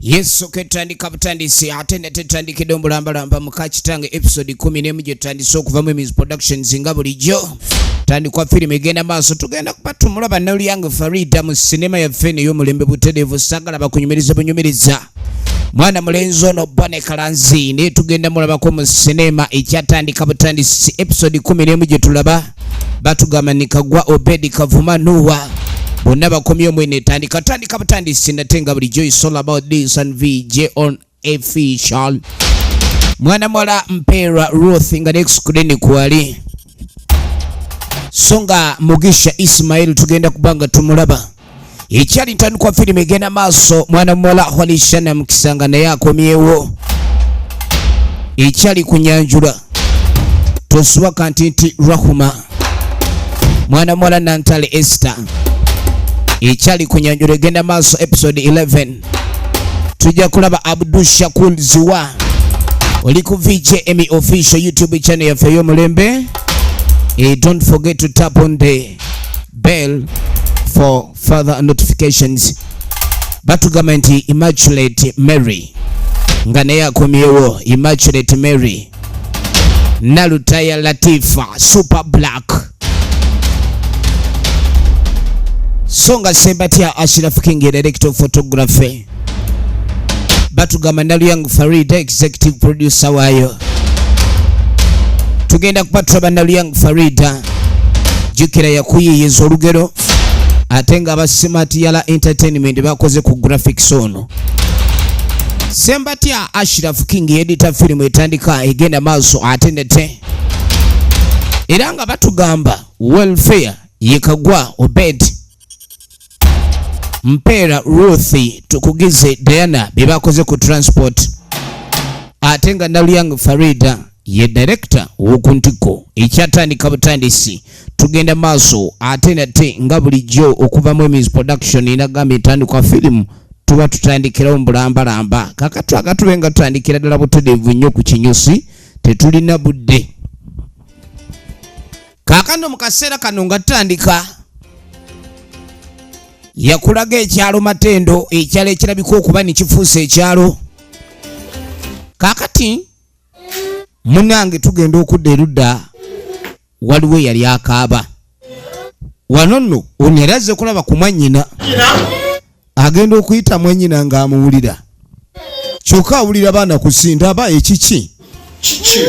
Yesu ketandika butandisi ate nate tutandikidde omulambalamba muka kitange episode 11 gye tutandise okuva mu Emmys Productions nga bulijjo. Tandikwa firimu egenda maaso, tugenda kuba tumulaba Nalyange Farida mu sinema yaffe eno ey'omulembe butereevu. Sagala bakunyumirize bunyumiriza mwana mulenzi ono Bone Kalanzi, naye tugenda mulabako mu sinema ekyatandika butandisi episode 11 gye tulaba. Batugamba ni Kagwa Obedi Kavuma Nuwa bonna bakomye omwene. Tandika tandika butandisi nate nga bulijjo, is all about this and VJ on official. Mwana mwala Mpeera Ruth nga next screen kwali, so nga Mugisha Ismail tugenda kuba nga tumulaba. Ekyali ntandikwa firimu egenda maaso. Mwana muwala Holishana Mukisa nga naye akomyewo. Ekyali kunyanjula tosubwa kanti nti Rahuma, mwana muwala Nantale Esther. Ekyali kunyanjula egenda maaso episode 11, tujja kulaba Abdu Shakur Ziwa. Oli ku VJ Emmy official YouTube channel yaffe ey'omulembe. Don't forget to tap on the bell for further notifications. Batugamba nti Immaculate Mary nga naye akomyewo. Immaculate Mary Nalutaya Latifa Super Black, so nga Sembatya Ashraf King director of photography. Batugamba Naluyang Farida executive producer waayo. Tugenda kuba tulaba Naluyang Farida, jjukira yakuyiiyiza olugero, ate nga aba Smart Yala Entertainment bakoze ku graphics ono. Sembatya Ashraf King editor. Firimu etandika egenda maaso ate nete era nga batugamba welfare ye Kagwa Obed, Mpeera Ruth, Tukugize Diana bye bakoze ku transport, ate nga Nalyang Farida ye director w'oku ntikko. Ekyatandika butandisi, tugenda maaso ate nate nga bulijjo okuva mu Emmys Production. Enagamba entandikwa firimu tuba tutandikirawo mu bulambalamba. Kakati akatube nga tutandikira ddala butereevu nnyo ku kinyusi, tetulina budde. Kaakano mu kaseera kano nga tutandika, yakulaga ekyalo Matendo, ekyalo ekirabika okuba ne kifuuse ekyalo. Kaakati munange tugenda okudda erudda, waliwo eyali akaaba wano nno. Ono yali azze kulaba ku mwannyina. Agenda okuyita mwannyina ng'amuwulira, kyokka awulira baana kusinda. Aba ekiki? Kiki?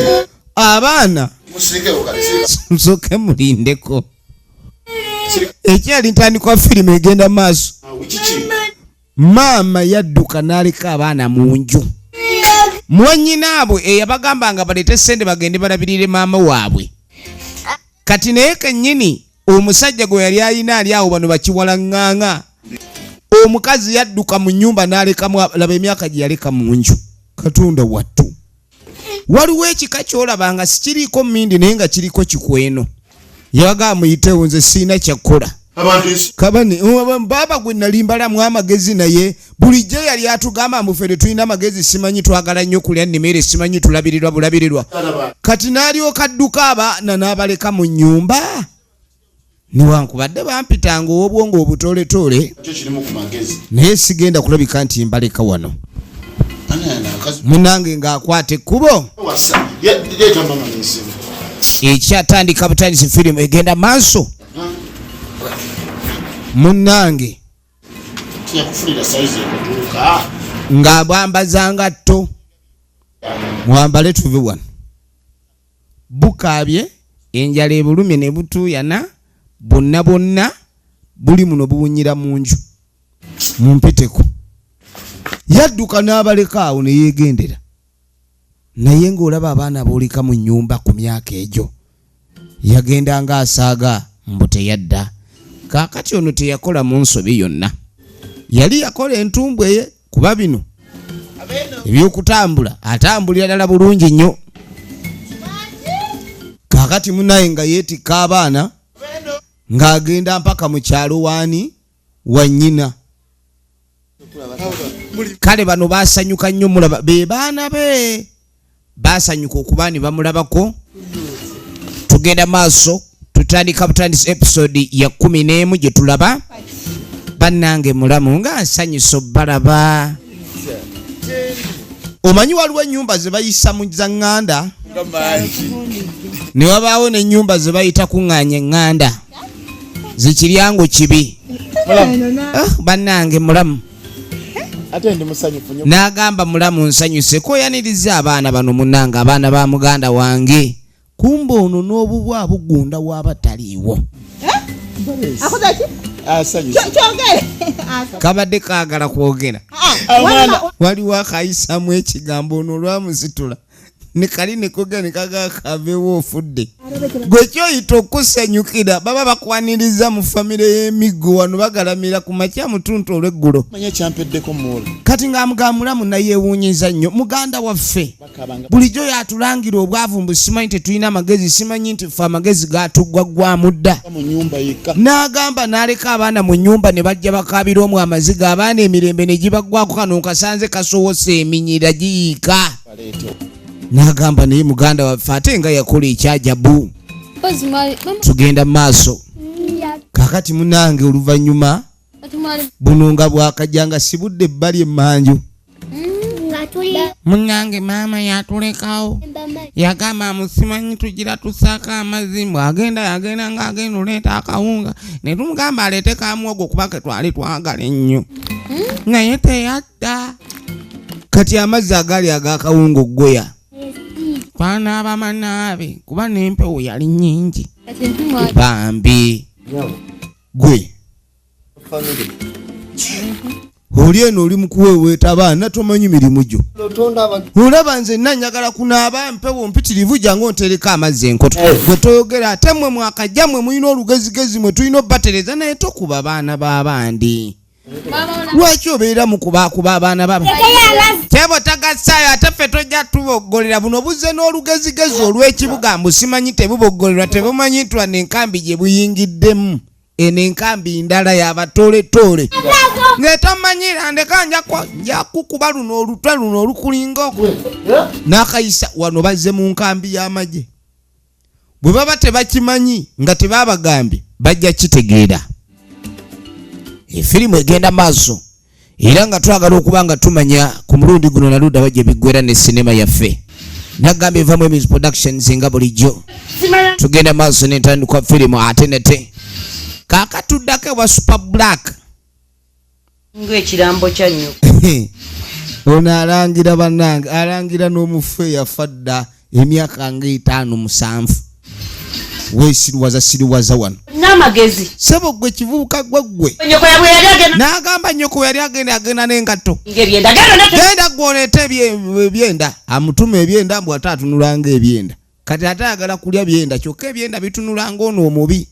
Abaana. Musirikewo kale, sirika. Nsooke mulindeko. Sirika. Ekyali ntandikwa firimu egenda maaso. Awo, kiki? Maama yadduka n'aleka abaana mu nju. Mwannyinaabwe eyabagamba nga baleete sente bagende balabirire maama waabwe, kati naye kennyini omusajja gwe yali ayina ali awo. Bano bakiwalaŋŋaŋa. Omukazi yadduka mu nnyumba n'alekamu. Laba emyaka gye yaleka mu nju. Katonda wattu, waliwo ekika kyolaba nga sikiriiko mindi naye nga kiriko kikweno. Yabagamba muyitewo, nze siina kyakkola. Abantu ensi. Kabani baaba gwe nali mbalamu amagezi, naye bulijjo yali atugamba mbu ffe tetulina amagezi, simanyi twagala nnyo kulya nnimere, simanyi tulabirirwa bulabirirwa. Alaba. Kati n'alyoka adduka abaana n'abaleka mu nnyumba, newankubadde bampitanga ow'obwongo obutooletoole. Kyo kirimu ku magezi. Naye sigenda kulabika nti mbaleka wano. Ana akazi. Munange ng'akwata ekkubo. Wasa. Leeta mama n'essimu. Ekyatandika butandisi, firimu egenda maaso munnange. Tiyakufunira size ekutuuka. Nga bwambaza ngatto, mwambale tuve wano. Bukaabye enjala ebulumye ne butuuyana bonna bonna buli muno buwunyira mu nju. Mumpiteko. Yadduka n'abaleka awo ne yeegendera, naye ng'olaba abaana booleka mu nnyumba ku myaka egyo. Yagenda ng'asaaga mbu teyadda. Kaakati ono teyakola mu nsobi yonna, yali yakola entumbwe ye, kuba bino ebyokutambula atambulira ddala bulungi nnyo. Kaakati munaye nga yeetikka abaana ng'agenda mpaka mu kyalo waani wa nnyina. Kale bano basanyuka nnyo, mulaba be baana be basanyuka okuba ne bamulabako. Tugenda maaso, tutandika butandisi episode ya 11 gye tulaba. Bannange mulamu, nga nsanyusa obbalaba. Omanyi waliwo ennyumba ze bayisa mu za ŋŋanda, ne wabaawo n'ennyumba ze bayita kuŋŋaanya eŋŋanda zikiryangu kibi. Ah, bannange mulamu. Ate ndi musanyufu nnyo. N'agamba, mulamu, nsanyuse koyaniriza abaana bano. Munnange, abaana ba muganda wange, kumba ono n'obubwa bugunda waaba taliiwo. Akoze ki? Asanyuse. Kyogere. Kabadde kaagala kwogera. Omwana. Waliwo akayisamu ekigambo, ono olwamusitula ne kali ne kogera ne kagaa kaveewo. Ofudde gwe kyoyita okusanyukira, baba bakwaniriza mu famire y'emiggo wano bagalamira ku makya mutuntu olw'eggulo. Manya kyampeddeko muwola. Kati ng'amugamba, mulamu, nayeewuunyiza nnyo muganda waffe. Bakabanga. Bulijjo yatulangira obwavu mbu simanyi tetulina amagezi, simanyi nti ffe amagezi gatuggwaggwamu dda. Mu nyumba yekka. N'agamba n'aleka abaana mu nnyumba ne bajja bakaabira omwo amaziga, abaana emirembe ne gibaggwako. Kano nkasanze kasowosa eminyira giyiika. Baleete. N'agamba, naye muganda waffe ate nga yakola ekyajabu. Mpozi mwali mama. Tugenda mu maaso kakati munange oluvannyuma Kati mwali buno nga bwakajja nga sibudde ebbali emmanju. Nga tuli Munange, maama yatulekawo, yagamba musimanyi tugira tusaako amazzi, mbw agenda yagenda nga agenda oleeta akawunga, ne tumugamba aleete kamuwogo kuba ke twali twagala ennyo, naye teyadda. Kati amazzi agaali ag'akawunga oggoya twanaaba manaabe kuba n'empewo yali nnyingi. Kati mwali Bambi gwe oli eno oli mukuweweeta abaana, tomanyi mirimu gyo. Olaba nze nna njagala kunaaba, mpewo mpitirivu, jangu ontereka amazzi enkoto. Gwe toyogera, ate mmwe mwakajja, mmwe mulina olugezigezi, mwe tulina obbatereza, naye tokuba baana b'abandi. Mama. Lwaki obeera mu kubaakuba abaana baba tebo tagasaayo? Ate ffe tojja tuboggolera, buno buzze n'olugezigezi olw'ekibuga mbu simanyi tebuboggolerwa, tebumanyi ntwana enkambi gye buyingiddemu. Eno enkambi ndala yabatooletole ng'etomanyira. Ndeka nja kukuba luno olutwe luno olukulinga okwo n'akayisa. Wano bazze mu nkambi y'amagye, bwe baba tebakimanyi nga tebabagambye bajja kitegeera. Efirimu egenda maaso era nga twagala okuba nga tumanya ku mulundi guno naludda bajja biggwera ne sinema yaffe. Nagamba evamu Emis Productions nga bulijjo tugenda maaso n'entandikwa firimu. Ate nate kaakatuddako ewa Super Black. Ng'ekirambo kya nnyoko. Ono alangira, bannange, alangira n'omufu eyafa dda emyaka nga 57. Weesiriwaza siriwaza wano. N'amagezi. Sebo gwe kivubuka gwe gwe. Nnyoko yabwe yali agenda. N'agamba nnyoko yali agenda agenda n'engatto. Ng'ebyenda genda nate. Genda gwoleete ebyenda, amutuma ebyenda mbu ate atunulanga ebyenda. Kati ate ayagala kulya byenda, kyokka ebyenda bitunulanga ono omubi.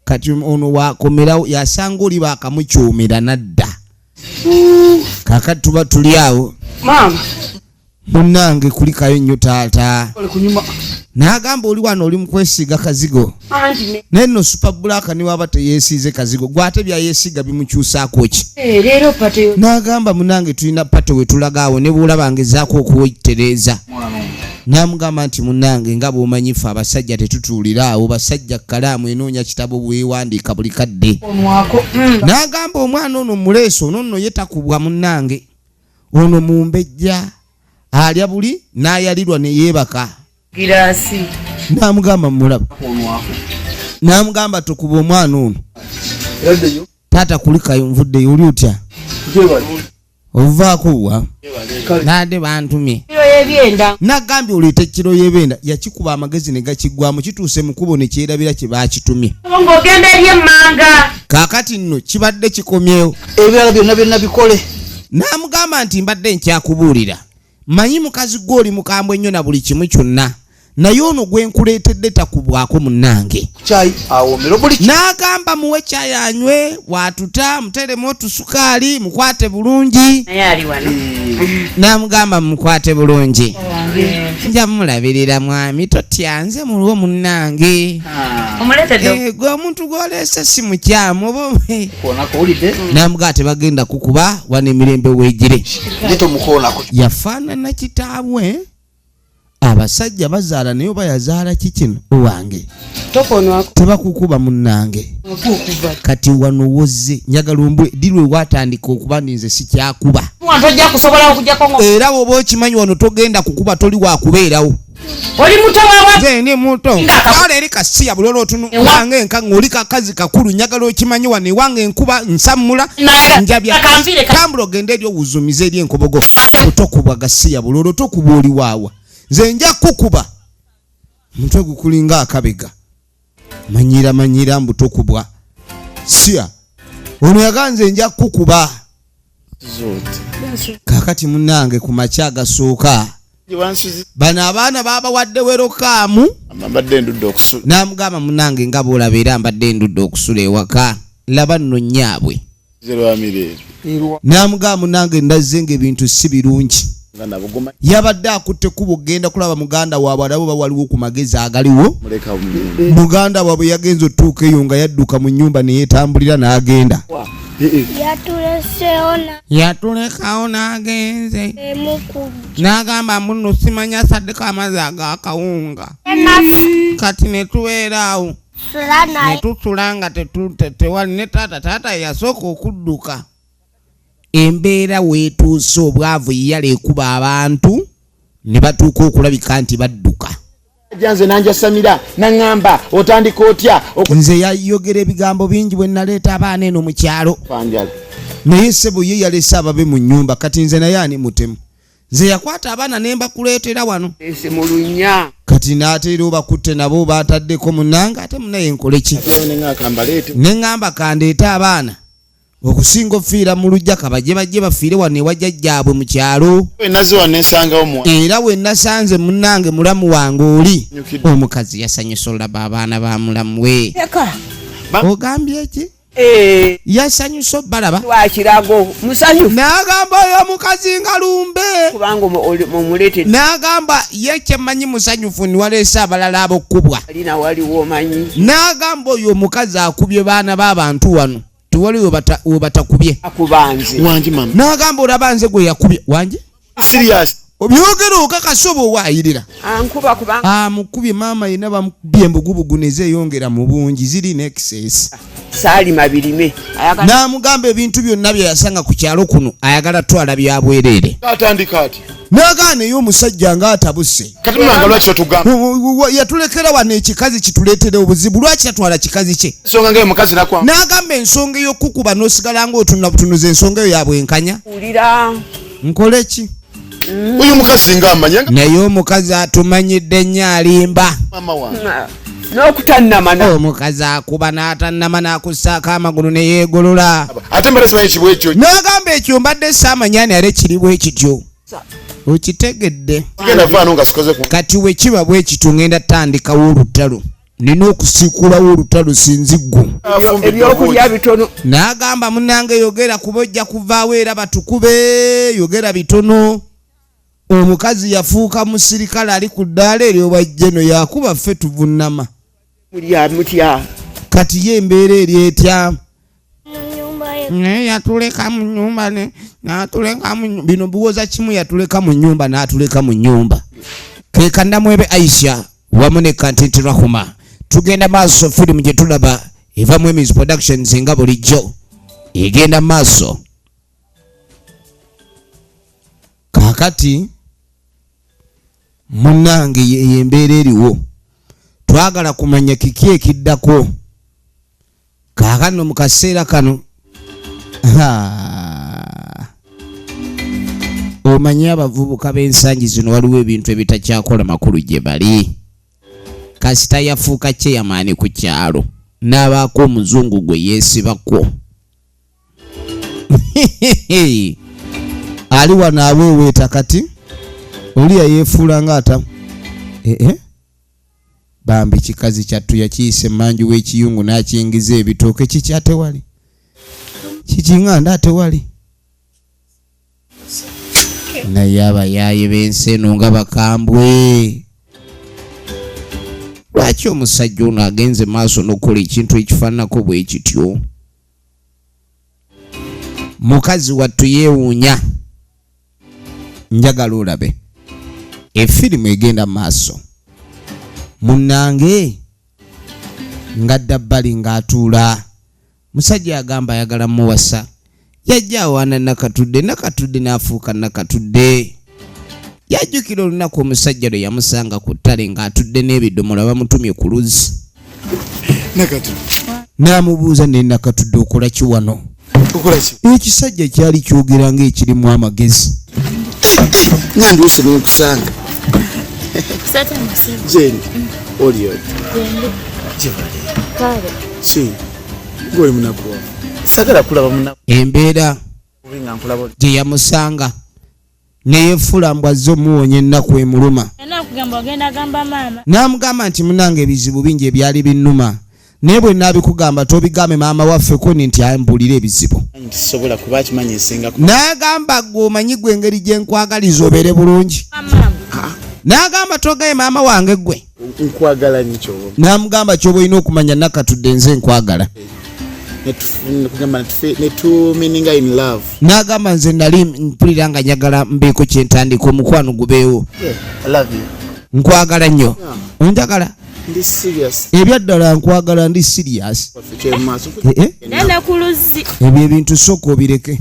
Kati ono wakomerawo yasanga oli bakamukyumira nadda. Kakati tuba tuli awo. Maama. Munnange, kulikayo nnyo taata. Oli kunyuma. N'agamba oli wano oli mu kwesiiga kazigo. Anti ne Naye nno Super Black ne waba teyeesiize kazigo, gwate byayeesiiga bimukyusaako ki? Eh, leero party. N'agamba, munange, tulina party we tulaga awo, ne bwolaba ngezaako okuwetereeza. N'amugamba nti, munnange, nga bw'omanyi ffe abasajja tetutuulira awo, basajja kalaamu enoonya kitabo bwewandiika buli kadde. Onwako. N'agamba omwana ono muleeso ono nno ye takubwa. Munnange, ono mumbejja alya buli n'ayalirwa ne yeebaka. Giraasi. N'amugamba mulaba, n'amugamba tokuba omwana ono. Taata, kulikayo, nvuddeyo. Oli otya? Ovaako wa nadde bantumye. Kiro y'ebyenda. Nagambye oleete kiro y'ebyenda. Yakikuba amagezi ne gakiggwamu, kituuse mu kkubo ne kyerabira kye baakitumye. Ng'ogenda eri emmanga. Kaakati nno kibadde kikomyewo. Ebirala byonna byonna bikole. N'amugamba nti mbadde nkyakubuulira, manyi mukazi gwe oli mukambwe nnyo na buli kimu kyonna, naye ono gwe nkuleetedde takubwako munnange. Kyayi awomero buli N'agamba muwe kyayi anywe, bw'atuta muteremu otusukaali, mukwate bulungi. Naye ali wano. N'amugamba mukwate bulungi, nja mulabirira. Mwami, totya, nze mulwo munnange. Omuleetedde. Eh, gwe omuntu gw'oleese si mukyamu oba Koonako owulidde. N'amugamba tebagenda kukuba wano, emirembe weegire. Naye tomukoonako. Yafaanana kitaabwe. Abasajja bazaala, naye oba yazaala ki kino owange? Tokoonwako. Tebakukuba munnange. Okukuba. Kati wano wozze njagala ombwe ddi lwe watandika okuba ninze sikyakuba? Tojja kusobola okujjako ngo Era bw'oba okimanyi wano togenda kukuba, toli wakubeerawo. Oli muto wawa. Nze ndi muto. Nga Kale eri kasiya bulolo otunu Ewa- wange enka ng'oli kakazi kakulu. Njagala okimanyi wano ewange enkuba nsammula Naye- njabya. Akanviire Tambula ogende eri owuzumize eri enkobogo. Tokubwa gasiya bulolo, tokuba. Oli waawa? Nze nja kukuba, mutwe gukulinga akabega. Manyira manyira mbu tokubwa siya. Ono yaganze nja kukuba. Kakati munnange, ku makya agasooka Wansuzi. bano abaana babawadde welcome. Mbadde ndudde okusula. N'amugamba, munange, nga bwolaba era mbadde ndudde okusula ewaka, laba nno nnyaabwe. Ze lwamirembe. N'amugamba, munange, ndazze nga ebintu si birungi. Nga nabuguma. Yabadde akutte kuba okgenda kulaba muganda waabwe, alabo ba waliwo ku magezi agaliwo. Muleka mumirembe. Muganda waabwe yagenza otuuka eyo nga yadduka mu nnyumba ne yeetambulira n'agenda. Yatulesewo na Yatulekawo n'agenze. emuku. N'agamba muno simanya asaddeko amazzi ag'akawunga. Kati ne tubeera awo. Sula naye. Ne tusula nga tewali ne taata. Taata yasooka okudduka. Embeera weetuuse, obwavu yala ekuba abantu ne batuuka okulabika nti badduka. Janze nanjasamira naŋŋamba otandika otya Nze yayogera ebigambo bingi bwe naleeta abaana eno mu kyalo. Okufanjala. Naye ssebo, ye yalese ababe mu nnyumba. Kati nze naye ani mutemu? Nze yakwata abaana ne mbakuleetera wano. Ese mu lunya. Kati n'ateera obakutte nabo bataddeko munange, ate munaye nkole ki? Neŋŋakambaleete. Ne ŋŋamba kandeete abaana okusinga ofiira mu lujja, kabajje bajje bafiire wano ewa jjajjaabwe mu kyalo. Naziwa nensangawo mu Era we nasanze munnange mulamu wange oli. Nyukidde. Omukazi yasanyusa olaba abaana ba mulamu we. Eka. Ogambye eki? Eh, Yasanyusa obbalaba. Lwakirago musanyufu. N'agamba oyo omukazi nga lumbe. Kubanga omuleetedde. N'agamba ye kyemmanyi musanyufu niwaleese abalala ab'okkubwa. Alina waliwo omanyi. N'agamba oyo omukazi akubye baana b'abantu wano, tewali we batakubye. Akubanze. Wangi mama. N'agamba olaba nze gwe yakubye wange. Serious. Obyogera okakasa oba owaayirira? Ankuba kubanga Amukubye maama yenna, bamukubye embugubugu nezeeyongera mu bungi, ziri n'excess. Saalima birime ayagala. N'amugamba ebintu byonna bye yasanga ku kyalo kuno ayagala twala bya bwereere. Atandika ati. N'agaana eyo omusajja ng'atabuse. Kati munanga lwaki totugamba? Yatulekera wano ekikazi kituleetera obuzibu, lwaki tatwala kikazi kye? Ensonga ngayo mukazi nakwa. N'agamba ensonga ey'okukuba n'osigala ng'otunula butunuza, ensonga eyo yabwenkanya. Wulira. Nkole ki? Oyo mukazi nga amanya nga Naye omukazi atumanyidde nnyo, alimba. Mama wange. N'okutannamana. Omukazi akuba n'atannama n'akussaako amagulu ne yeegolola. Ate mbadde simanyi kibwa ekyo. N'agamba ekyo mbadde saamanya ni ate kiri bwe kityo, okitegedde? Kigenda vaano nga sikoze ku. Kati we kiba bwe kityo, ngenda tandikawo olutalo, nina okusiikulawo olutalo sinziggu. Ebyokulya bitono. N'agamba munnange yogera kuba ojja kuvaawo era batukube, yogera bitono. Omukazi yafuuka musirikale ali ku ddaala eryo bwajjeno yakuba ffe tuvunama. Mulya mutya? Kati ye embeera eri etya? Mu nyumba ye. Naye yatuleka mu nyumba n'atuleka mu bino biwoza kimu, yatuleka mu nyumba n'atuleka mu nyumba. Ke kannamwebe Aisha wamu ne Kantiti Rahuma. Tugenda maaso, firimu gye tulaba eva mu Emis Productions nga bulijjo egenda maaso. Kaakati munnange, eyo embeera eriwo, twagala kumanya kiki ekiddako. Kaakano mu kaseera kano, ha. Omanyi abavubuka b'ensangi zino waliwo ebintu ebitakyakola makulu gye bali. Kasita yafuuka chairman ku kyalo n'abaako omuzungu gwe yeesibako, ali wano aweeweeta. Kati oli yayeefuula nga ata ee bambi kikazi kyattu yakiyisa emmanju w'ekiyungu n'akiyingiza ebitooke. Kiki ate wali kikiŋŋanda ate wali? Naye abayaaye b'ensi eno nga bakambwe. Lwaki omusajja ono agenze maaso n'okukola ekintu ekifaananako bwe kityo? Mukazi wattu yeewuunya. Njagala olabe efirimu egenda maaso. Munnange ngadda bbali ng'atuula, musajja agamba ayagala muwasa. Yajja awaana Nakatudde, Nakatudde n'afuuka Nakatudde. Yajjukira olunaku omusajja lwe yamusanga ku ttale ng'atudde n'ebidomola bamutumye ku luzzi. Nakatudde. N'amubuuza, ne Nakatudde, okola ki wano? Okola ki? Ekisajja kyali kyogera ng'ekirimu amagezi. Nga nduuse nenkusanga. Jeni, oli oti? Gibale. Si, gwe oli munaku wafe. Sagala kulaba munaku. Embeera Nga nkulaba oli. gye yamusanga neyefuula mbw azze omuwonya ennaku emuluma. Nakugamba ogenda gamba maama. N'amugamba nti munange, ebizibu bingi ebyali binnuma, naye bwe naabikugamba tobigambe maama waffe koni nti ambulire ebizibu. Nti sisobola kuba akimanyi nsinga ku. N'agamba, gwe omanyi gwe engeri gye nkwagaliza obeere bulungi. N'agamba, togaye maama wange gwe. Nkwagala nnyo kyoba. N'amugamba, kyoba olina okumanya Nakatudde, nze nkwagala. Kugamba netumeaninga in love. N'agamba, nze nali mpulira nga njagala mbeeko kyentandika, omukwano gubeewo. Yeah, I love you. Nkwagala nnyo, onjagala? Ndi serious. Ebyaddala nkwagala, ndi serious. Waffe kye mu maaso. Eh, eh. Nenda ku luzzi. Ebyo ebintu sooka obireke.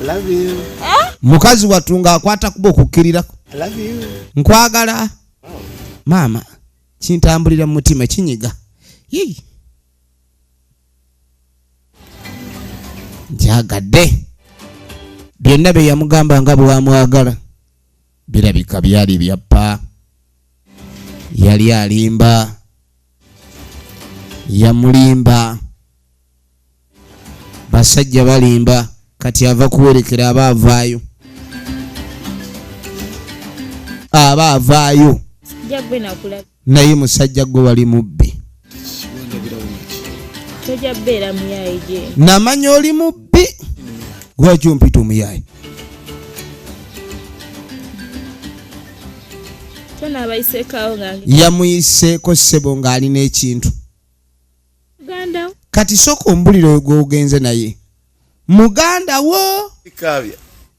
I love you. Mukazi wattu ng'akwata kuba okukkirirako. I love you. Nkwagala maama, kintambulira mu mutima, kinyiga. Yii. Njagadde byonna bye yamugamba nga bwamwagala birabika byali byappa, yali alimba, yamulimba. Basajja balimba. Kati ava kuwerekera, aba avaayo, aba avaayo. Jja gwe nakulaba. Naye musajja gwe wali mubbi. Tojja beera muyaayi gye. Namanya oli mubbi, lwaki ompita omuyaayi? Tonaabayiseekaawo nga Yamuyiseeko ssebo ng'alina ekintu. Muganda. Kati sooka ombulire, oyo gw'ogenze naye muganda wo? Kikaabya.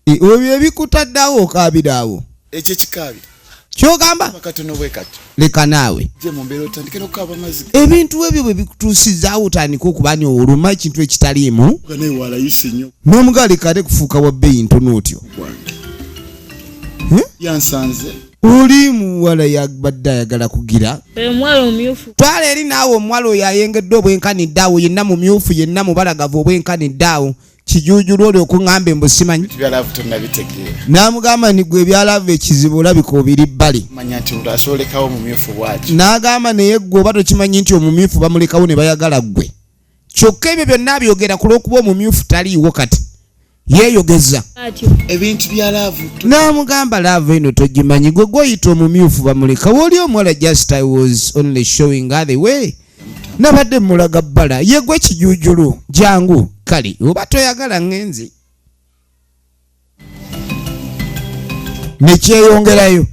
E, ebyo ebikutaddeawo okaabiraawo. Ekyo ekikaabya. Kyogamba? Katono bwe kati. Leka naawe. Je mu mbeera otandike n'okukaaba amazzi. Ebintu ebyo bwe bikutuusizaawo otandika okuba ni oluma ekintu ekitaliimu. Nga naye walayisi nnyo. N'omugaa leka ate kufuuka wa bbeeyi ntono otyo. Gwange. Yansanze. Oli muwala yabadde ayagala kugira. Omuwala omumyufu. Twala eri naawe, omuwala oyo ayengedde obwenkanidde awo, yenna mumyufu, yenna mubalagavu obwenkanidde awo, kijuujulu oli okuŋŋamba embu simanyi. Ebya love tonnabitegeera. N'amugamba ni gwe ebya love ekizibu olabika obiri bbali. Manya nti omuntu asobolekawo omumyufu bw'atyo. N'agamba, naye gwe oba tokimanyi nti omumyufu bamulekawo ne bayagala ggwe? Kyokka ebyo byonna abyogera ku lw'okuba omumyufu taliiwo, kati yeeyogeza. Atyo. Ebintu bya love. N'amugamba, love eno togimanyi, gwe gwoyita omumyufu bamulekawo, oli omuwala just I was only showing her the way, nabadde mulaga bbala, ye gwe kijuujulu jangu. Kale oba toyagala ŋŋenzi nekyeyongerayo.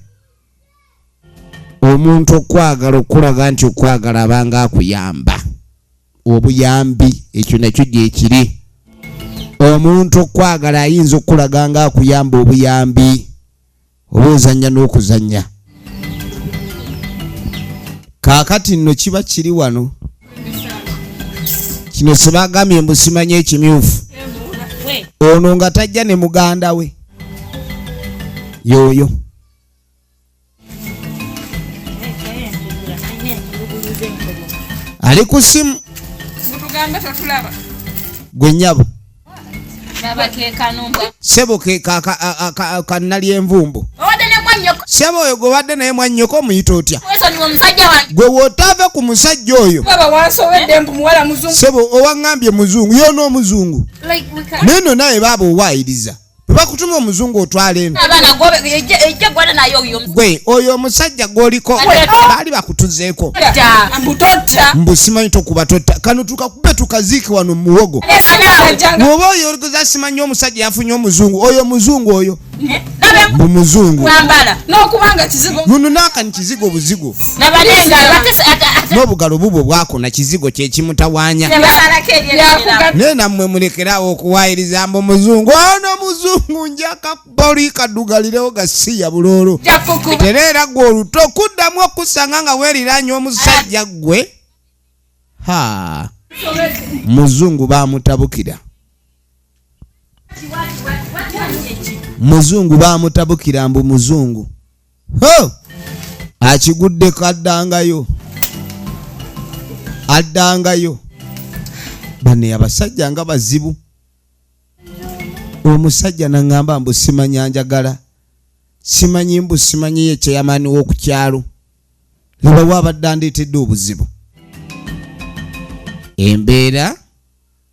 Omuntu okwagala okulaga nti okwagala abanga akuyamba obuyambi, ekyo nakyo gyekiri. Omuntu okwagala ayinza okulaga nga akuyamba obuyambi oba ozannya n'okuzannya. Kaakati nno kiba kiri wano, kino sibagambye mbu simanyi ekimyufu ono nga tajja ne muganda we yoyo. Ali ku simu. Mutugambe totulaba. Gwe nnyabo. Nabakeekanumbwa. Sebo ke kannali envumbo. Owadde ne mwannyoko. Sebo oyo gwe badde naye mwannyoko omuyita otya? Wesonyiwa omusajja wange. Gwe wootaave ku musajja oyo. Baba wansobedde mbu muwala muzungu. Sebo owaŋŋambye muzungu yoona omuzungu. Like we can. Naye nno naawe baaba owaayiriza bwe bakutuma omuzungu otwala eno. Abaana gobe ejja gwada naye oyo omusajja. Gwe oyo omusajja gw'oliko baali bakutuzeeko. Mbu totta. Mbu simanyi tokuba totta, kano tukakube tukaziike wano mu muwogo. Bw'oba oyo olikoza simanyi omusajja yafunye omuzungu, oyo omuzungu oyo mbu muzungu. Kwambala. N'okubanga kizigo. Muno naakani kizigo obuzigo. Nabanengalo ate ate N'obugalo bubwo bwakona kizigo kyekimutawaanya. basalako ery'emirala. Naye nammwe mulekerawo okuwaayiriza mbu muzungu ono muzungu, njakakuba oli kaddugalirewo gasiya buloolo. Tereera gwe oluto okuddamu okusanga nga weeriraanya omusajja gwe ha. Muzungu bamutabukira, muzungu bamutabukira mbu muzungu. Ho! Akiguddeko, addangayo, addangayo. Bane abasajja nga bazibu. Omusajja naŋŋamba mbu simanya njagala, simanyi, mbu simanyi ye kyeyamaani w'oku kyalo. Laba abadde andeetedde obuzibu. Embeera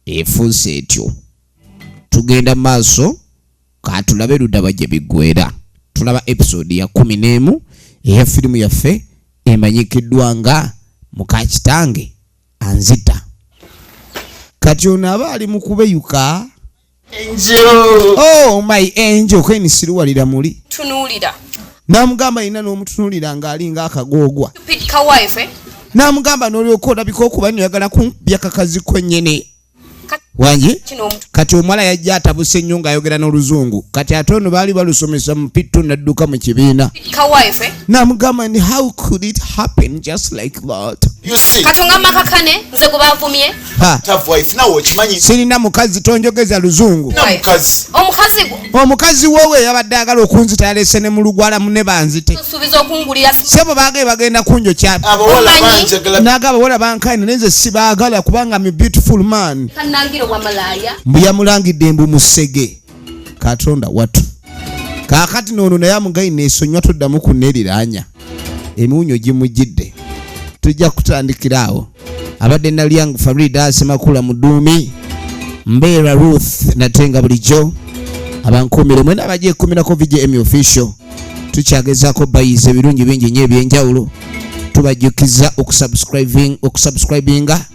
efuuse etyo. Tugenda maaso, katulabe ludaba gye biggwera. Tulaba episode ya 11 eya firimu yaffe emanyikiddwa nga Muka Kitange Anzita. Kati ono aba ali mu kubeyuka. Oh my angel, kwenisiruwalira muli. Tunuulira. Namugamba yina n'omutunuulira ng'alinga akagoogwa. Stupid ka wife, eh? Namugamba n'olyoka olabika okuba nyoyagala kunkubya kakazi kwennyini wangi. Kino omuntu. Kati omuwala yajja atabuse nnyo ng'ayogera n'oluzungu. Kati ate ono baali balusomesa mu P2, nadduka mu kibiina. Ka wife, eh? Namugamba ni how could it happen just like that? You see. Katonga makakane nze gwe bavumye. Ha. Tough wife, nawe okimanyi. Sirina mukazi, tonjogeza luzungu. Na mukazi. Omukazi gwe. Omukazi wowe yabadde agala okunzita, yalese ne mulugwala munne banzite. Nsuubiza okungulira. Sebo baagaye bagenda kunjokya. Abawala Omanyi? banjagala. Naga abawala bankaina, naye nze sibaagala kubanga mi beautiful man. Kannangira obwamalaaya. Mbu yamulangidde mbu musege. Katonda watu, kaakati noono naye amugaina esonywa tuddamu kuneeriranya, emiwunyo gimujjidde. Tujja kutandikira awo. Abadde Nalyangu Farida Semakula Muduumi, Mbeera Ruth, nate nga bulijjo abankuumire mwena abajja ekumirako VJM Official. Tukyagezaako bayiza ebirungi bingi nnyo ebyenjawulo. Tubajjukiza okusubscribinga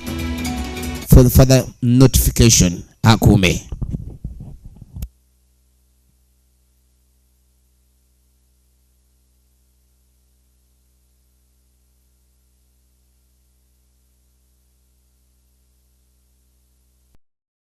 for the further notification. Akuume.